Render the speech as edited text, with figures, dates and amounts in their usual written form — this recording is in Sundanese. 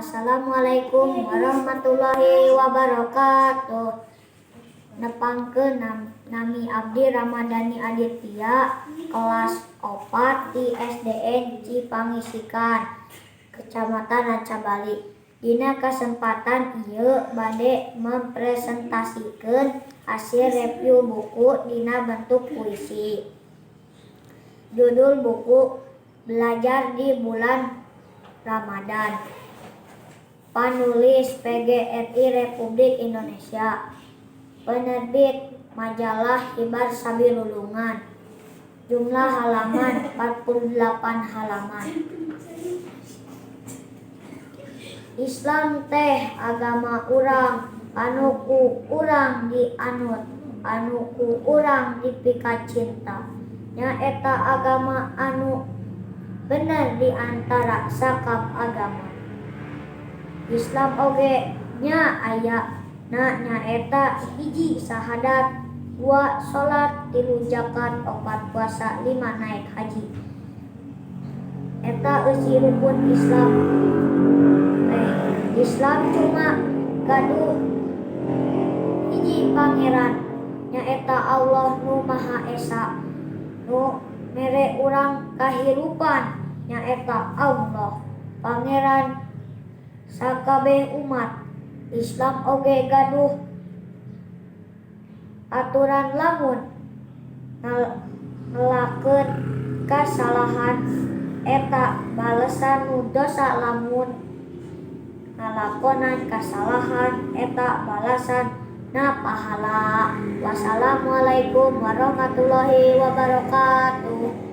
Assalamualaikum warahmatullahi wabarakatuh. Nepangkeun nami abdi Ramadhani Aditya kelas 4 di SDN Cipangisikan, Kecamatan Rancabali. Dina kasempatan ieu bade mempresentasikeun hasil review buku dina bentuk puisi. Judul buku Belajar di Bulan Ramadan. Panulis PGRI Republik Indonesia. Penerbit Majalah Hibbar Sabilulungan. Jumlah halaman 48 halaman. Islam teh agama urang anu ku urang dianut, anu ku urang dipikacinta. Nyaeta agama anu bener di antara sakab agama. Islam oge nya aya na nyaeta 1 sahadat, 2 salat, 3 zakat, 4 puasa, 5 naek haji. Eta eusi rukun Islam teh. Islam cuma gaduh hiji Pangeran, nyaeta Allah Nu Maha Esa, nu mere urang kahirupan, nyaeta Allah Pangeran sakabeh umat. Islam oge gaduh aturan lamun ngalakeun kasalahan eta balesan nu dosa, lamun ngalakonan kasalahan eta balasan na pahala. Wassalamualaikum warahmatullahi wabarakatuh.